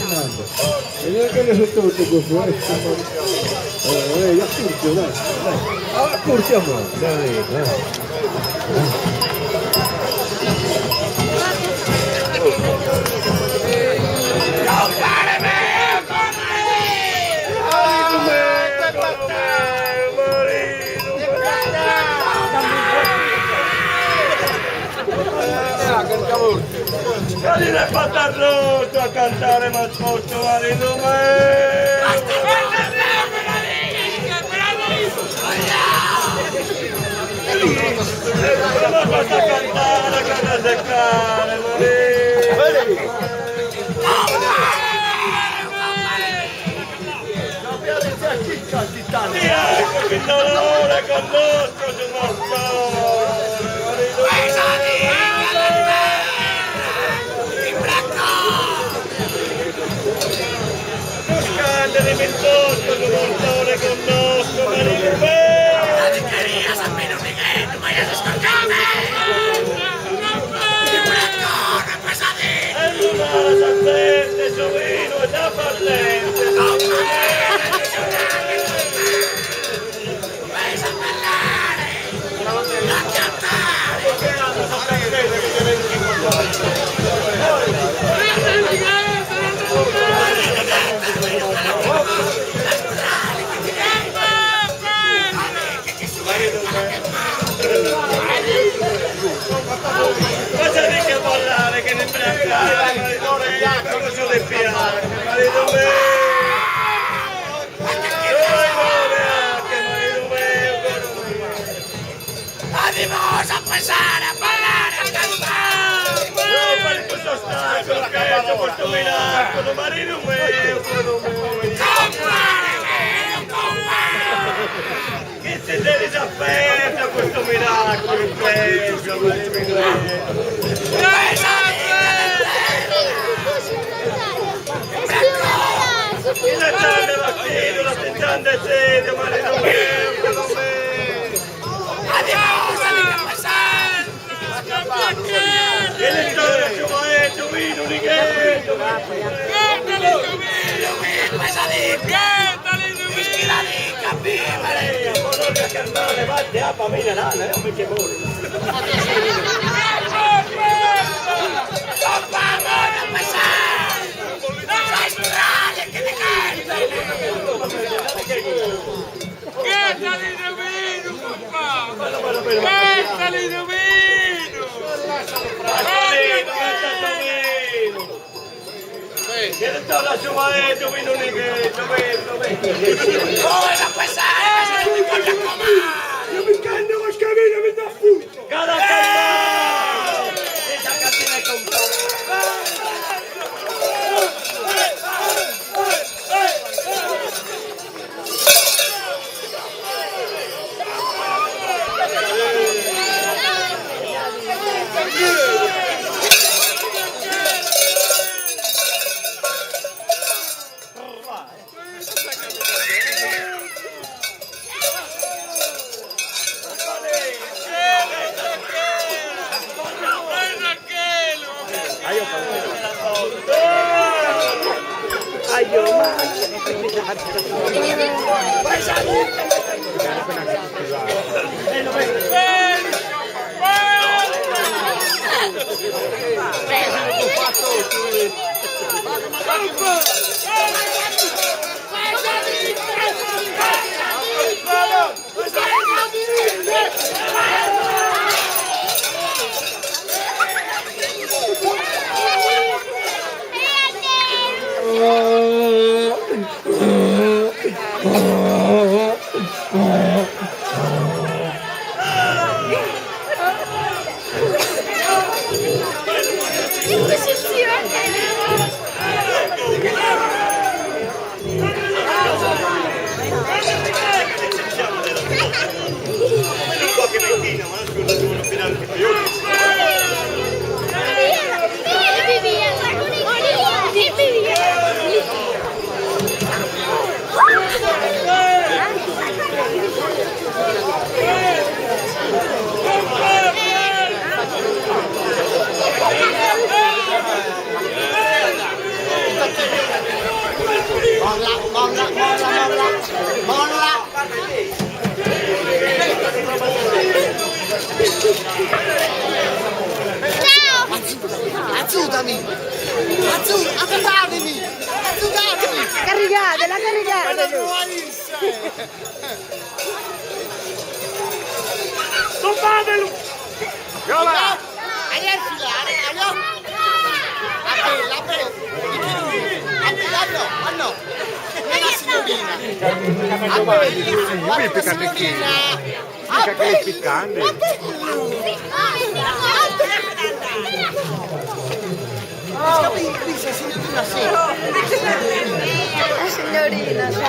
filmando. E che ne so tutto questo, eh. Eh, accurzio, dai, dai. Accurzio, dai, dai. Salire patarroso a cantare malposto marido meu. Ma basta cantare a carnasecare, marido. Ecco che dolore conosco su mortore, marido meu. Buscando di mentosco su mortore conosco, marido meu. E lumara sa zente, su vinu e sa partente. Ma c'è che parlare che ne imbriacare, marito mio, non so di piangere, marito mio. Dove anche, marito mio, coro mio. Vamos a pasar a bailar, a cantar. No, per questo ostacolo che c'è questo miracolo, marito mio, coro mio. Compare, mio, compare. Che si deve sapere questo miracolo in peggio, marito mio. La grande mattino, la grande sede, marito mio, coro mio. Adiós, a pasar. E le storie ci maestro, vino, righetto, Cada Esa cantina con Qualche mattina, ma non scusa, sono finanche io. Agiudademi! Agiudademi! Carrigadela, carrigadela! Tumbadelo! Viola! Allá filare, allá! A bella, però! A bella no, ah no! È la signorina! A bella, guarda la signorina! A bella! A bella! Signorina, sì! La signorina, sa.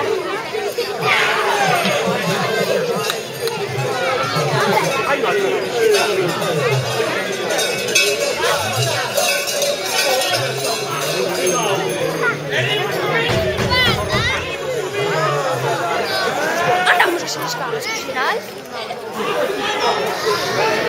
Andamos a esas escalas, ao final.